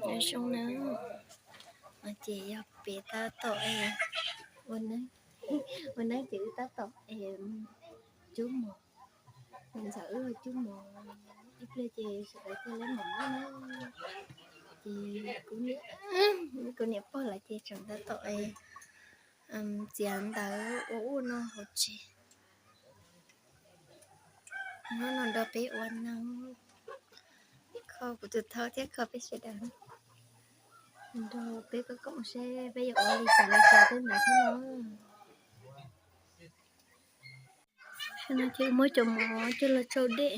Nyob zoo na, no ces yog peb tab tom ua neeb, ua neeb ces wb tab tom cub mov, ntxawm wb cub mov ib pliag ces sawv daws thiaj li mus noj na. Ces kuv niam pog lawv ces tseem tab tom txiav ntawv ua ub no hauv tsev. Hnub no nrog peb ua neeb, kho kuv tus thawj thiab kho peb sawv daws, nrog peb koom koom seb peb yuav ua li cas los xaws tej ntawd thiab no. No ces muab cov mov coj los tsau dej,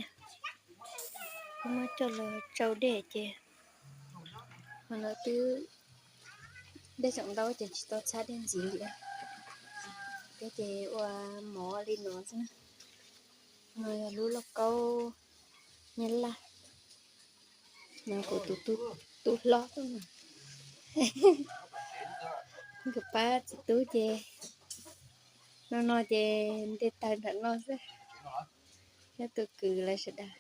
muab coj los tsau dej ces, no twb dej tseem ntau ces tsis tau txhab dej ntxiv li. Peb ces ua mov li no xwb na. No yog lub lauj kaub nyab laj, no kuv tus tub hlob, nkawd pab txiv tub ces, no no ces nte taws nram no xwb, nyob tus kwv lawv sawv daws.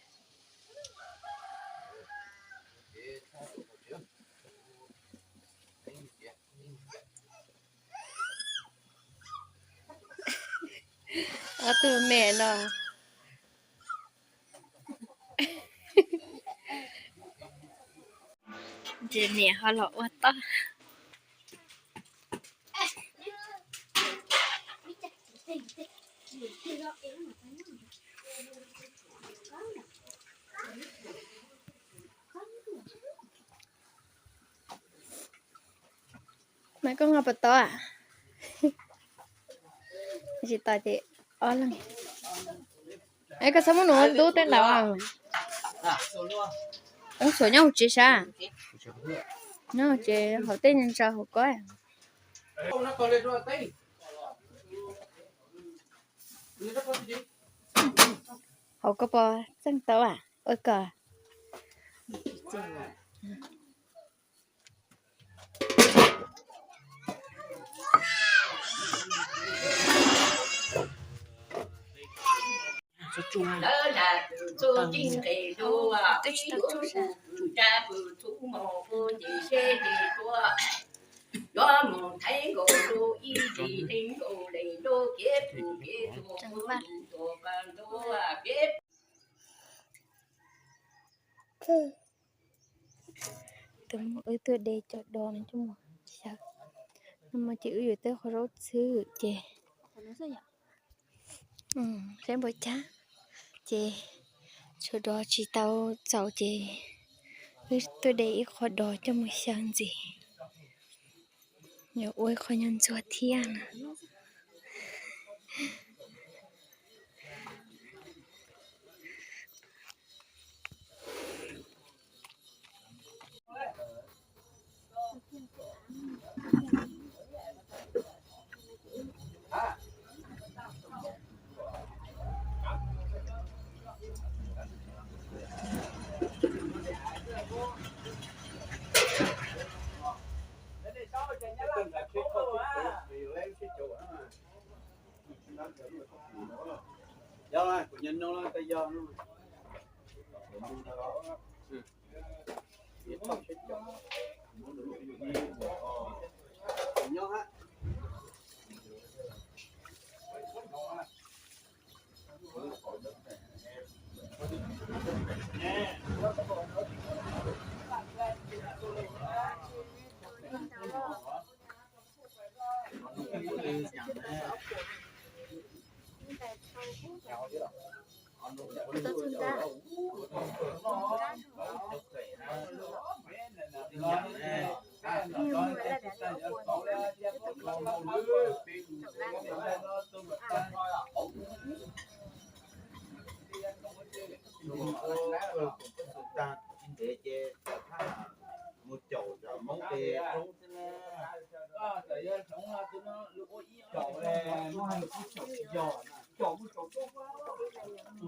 Ob tug me no, ces niam ho los ua toj. Mas koj nqa puas tau a? Tsis tau ces ob leeg. Es koj txhob muab nws ua ntub tej ntawd. Toob xuam nyob hauv tsev sab. Nyob hauv tsev hauv tej ntsa hauv ko. Hauv ko puas txeej tau a? Ua ko. Tus muam wb tuaj de cov dos no coj mus xyaw. No mas ces wb yuav tej qhov zaub txhwb ces, saib npaum cas, ces tshuav dos tsis tau txaus ces wb tuaj de ib qho dos coj mus xyaw ntxiv, yuav ua ib qho nyuag ntxuag thiab na. Tsis ntev ces mus caum cov Hmoob ces zoo xwb na. Caum, caum, caum,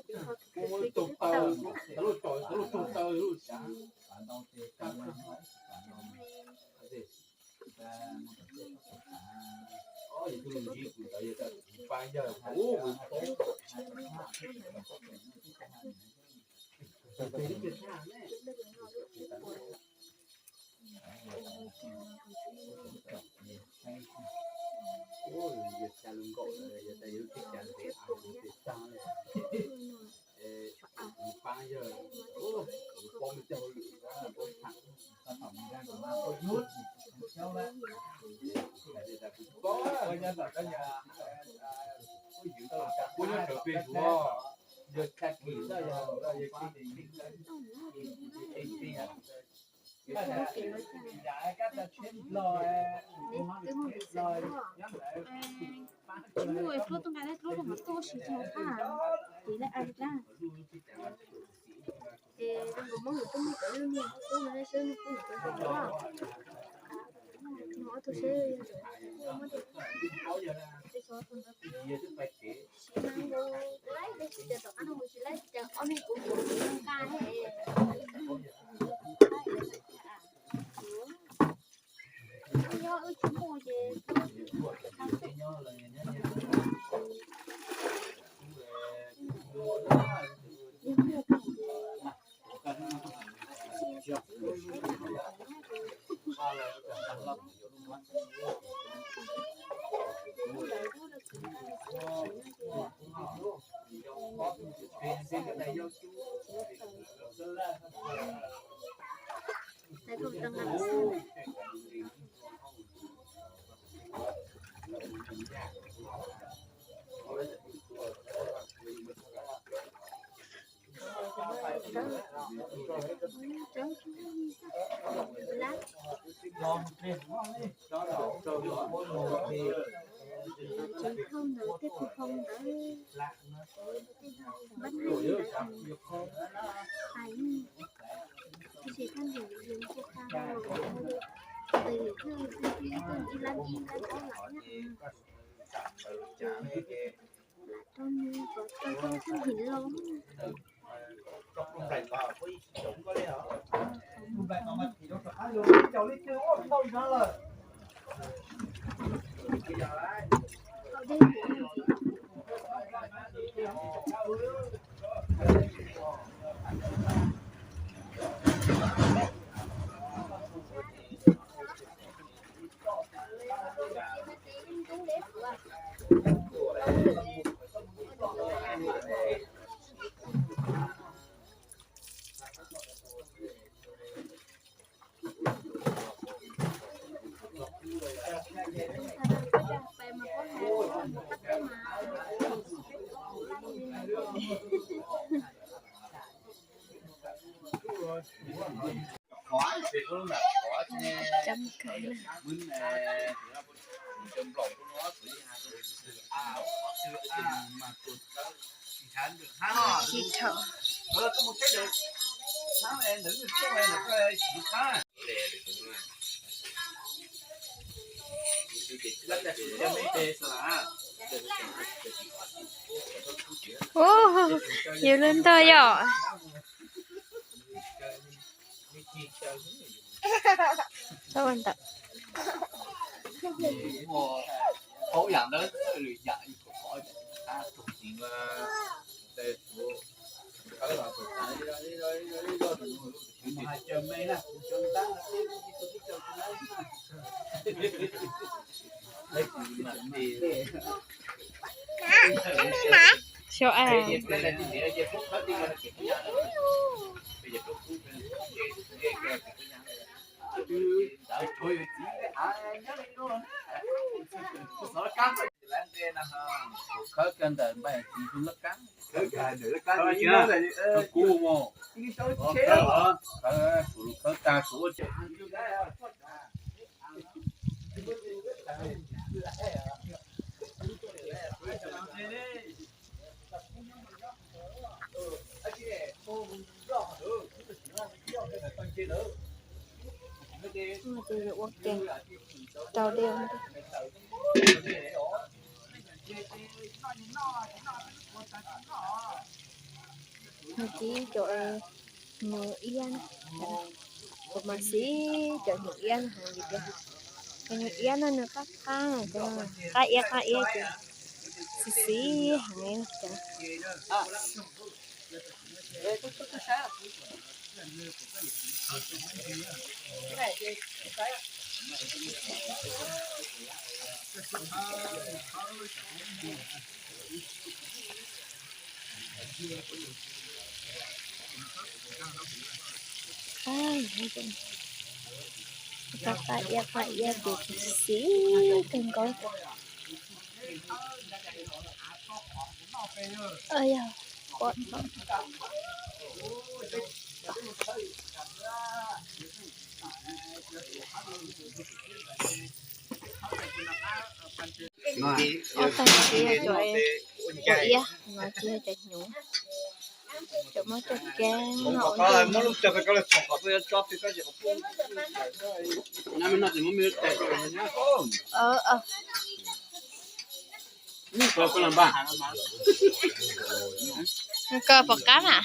caum, Muab lub tog taw, lub tog taw lub xav. Tus ntsib kuv ntawd yog kuv pab yawg, ub, kuv pab. Ua cas lus nkaum, yog tas yus lub teb chaws ntev, kuv tsis tag li. Kuv pab yawg, kuv paub me txoj hauj lwm, kuv paub tham. Kuv nyob sawv peg suav, yog tag kis xwb, yog, yog, Muaj pluab tuaj nqa lub pluab rau hauv tuaj ua si rau hauv qab, ces lawv a laj. Ces zoo nkaus Hmoob yuav tuaj muaj cov lwj niag ub no seb nws pub yuav cov zoo no. Nws ob tug seb muab tej xyov tus ntawd sib nab nkaus, laib tsis cas tom qab no mus tsis laib tsis cas ob niag kuv kuv nqa he. Yog wb tsis muaj ces Ces khau ntawd tej khau khau ntawd, npab hais li ntawd hais, hais tias khau ntawd yus cia tag los tes lwm thawj ib lab ib lab ob lam nyob. Rau nws kom tau tau sab him los. Cov kawg na. Tsis thaum. Ub, yus lub ntog yom. Txhob ua ntawd. Xyov ai. Khawb kiag ntawm npaj txiv tus lab kab. Kub mus. Khawb, khawb tag suav ua cas. Ua ke rau dej. Nws tib cov nyuj iab na, kuv mas xij cov nyuj iab no heev li tiag. Cov nyuj iab no nws qab qab, qab iab qab iab ces xis xis heev li no. Tau qab iab qab iab ces xis xis kawg nkaus. Yog pom thaum ob tag no ces yog cov ua iab, no ces yog cov hnyuv. Cov muab coj kev no ua ntej. Koj pom qab na.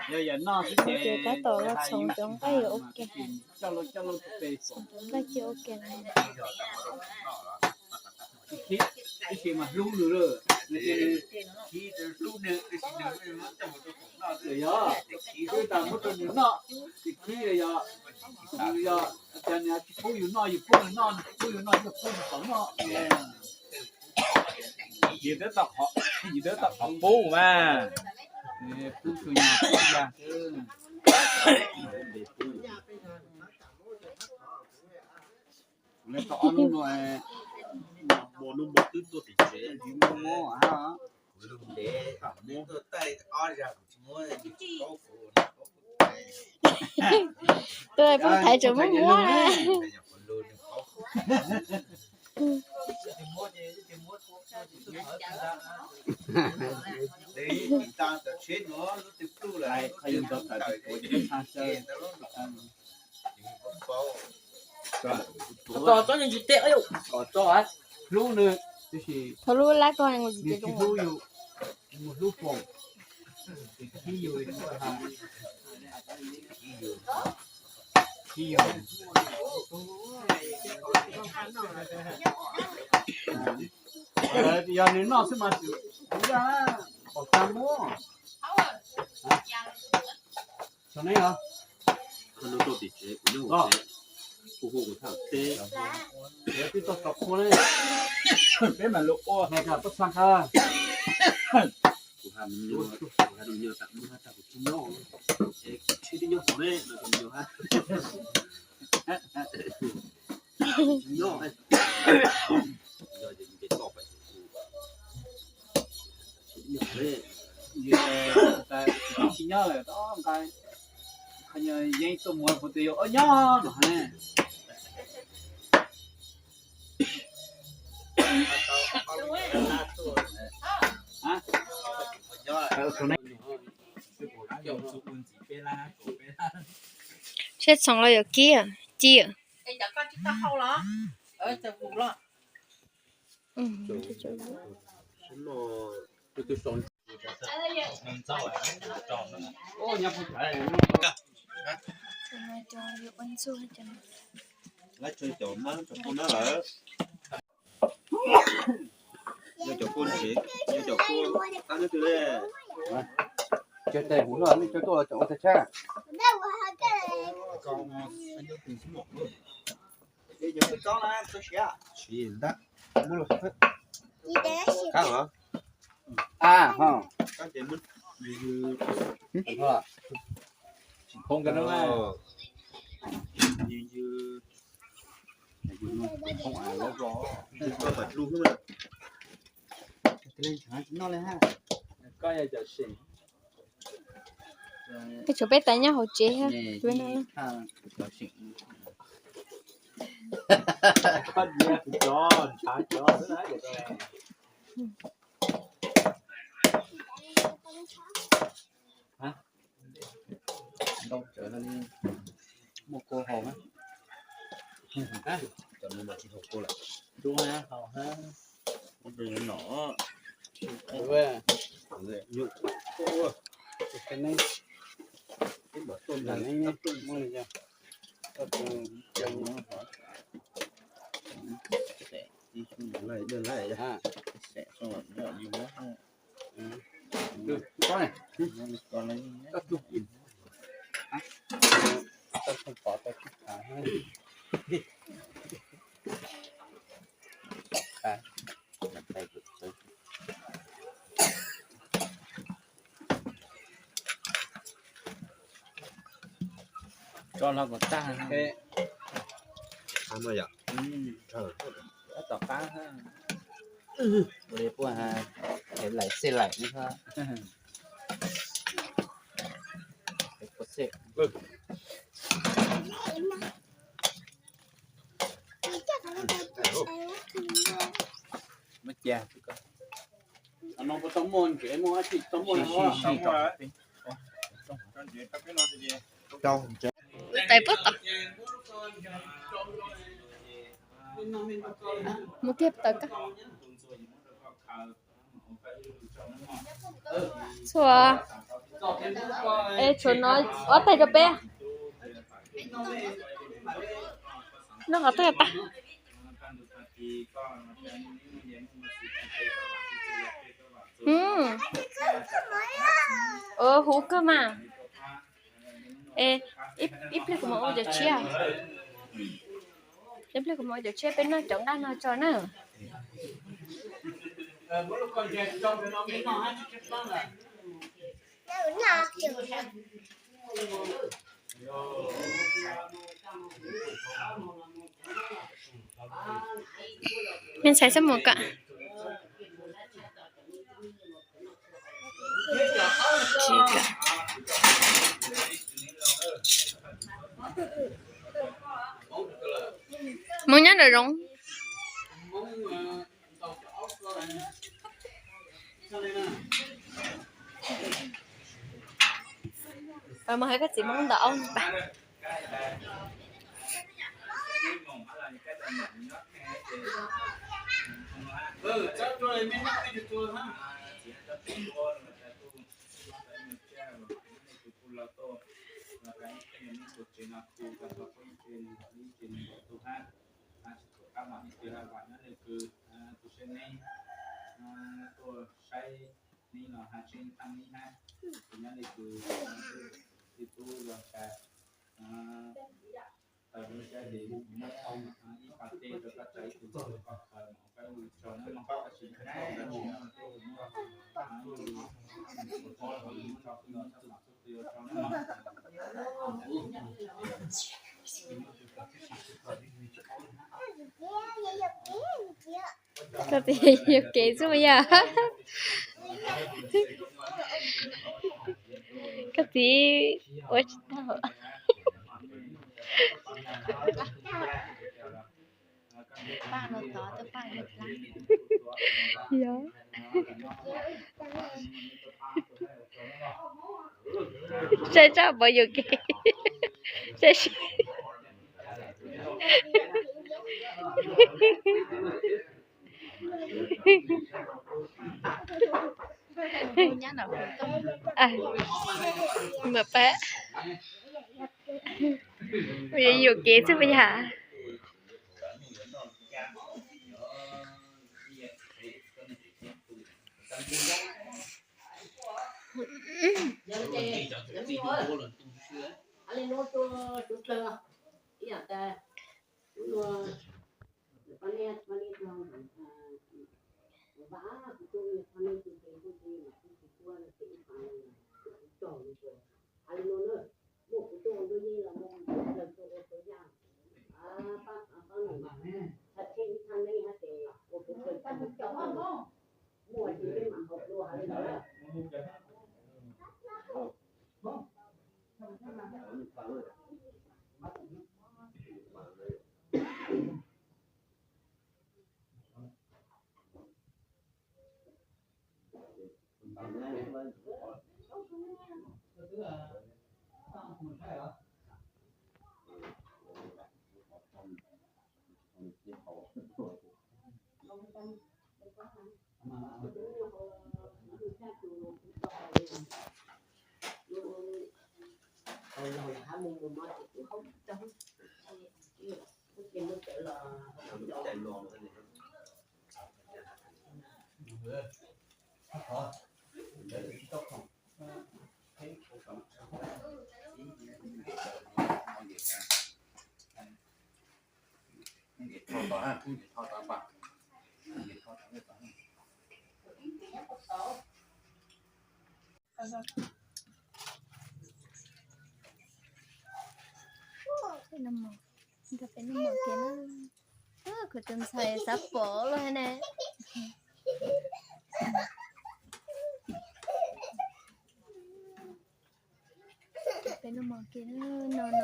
Yog yam no xwb ces tab tom los txhoov cov nqaij yuav ua ke. Txhoov nqaij cia ua ke. Tab sis mas hlub nws lawm, nws ces hlub nws, tab sis nws yog, hlub tas muab rau nws noj, ces khib yog, yog, cas nws tsis pub yus noj, yus pub nws noj, nws tsis pub yus noj, yus pub nws kom noj. Yus twb tau qhov pub mas, pub tus nyuag pub yag xwb. Kuv len tau ob lub no, mos no mos twb tuaj tim tsev, tsis muab mob. Tuaj peb thaiv tseem muab mob na. Txhob txhob txhob tsis teb, kom txo hlub nws, tiam sis thaum lub lab ko nws tsis hlub yus, mus hlub foom, khib yus, khib yus. Yog nws noj xwb mas kuv yog pom tag muab. Tso neb os. Hu hu kuv tham teb. Twb tau tso qhua ne. Peb mam lug ua. Hais tas tuaj txog qha. Kuv has, kuv has nyuag tas muab has tas kuv tsis nyob. Es kuv tsis nyob hauv ne no kuv nyuag has. Tsis nyob. Yog ces nws ces toj pais kuv tsis nyob ne. Tsis nyob lawm, nqa qhov nyuag yeeb tuaj muag kuv tus yau ob nyob no ne. Seb txhoov los yuav kib, ci. Yog cov kua tsev, yog cov kua qab neb twg li? Cov tes hauv no nej cov tuaj los cov ua tag tshab. Siv ntag. Qab los? A ho. Tsis khoob ka no. Koj yog cov seem. Peb tshuav peb tais nyob hauv tsev thiab. Muaj kua haus na. Cov no mas tsis haus kua lawm. Cua haus ha. Muaj rau yuav nom. Tso los kom tag. Qab no yom. Tom qab. Ua li puas ha, laim xej laim li ho. Tais puab tod. Mus kiag tawm koj. Txhua, es tshuav no ob tais rau peb. Noj qhov twg tag. Huv kawg mas. Es ib pliag kuv mam ua cov tshiab. Ib pliag kuv mam ua cov tshiab, peb noj cov nqaij no tso na. Me ntxhais xab mus kam. Hmoob nyob nram zoov. Mus hais koj txiv Hmoob ntaus aub no pas. Koj txiv yuam kev xwb mas yog. Koj txiv ua tsis tau. Yog. Saib tsaj pov yuam kev. Saib sib. Mam pab. Yuam kev xwb puas yog? Peb noj mov, nrog peb noj mov kiag na. Kuv tus ntxhais xav pom lawm ne. Peb noj mov kiag no no.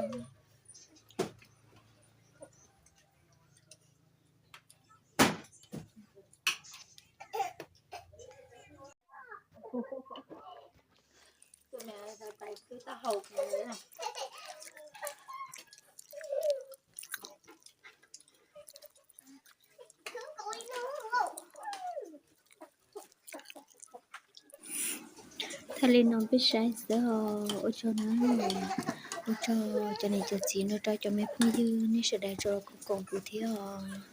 Thaij li no peb saib xwb os. Ua tsaug na, ua tsaug cov niam cov txiv nrog rau cov me phooj ywg nej sawv daws tau los koom kuv thiab os.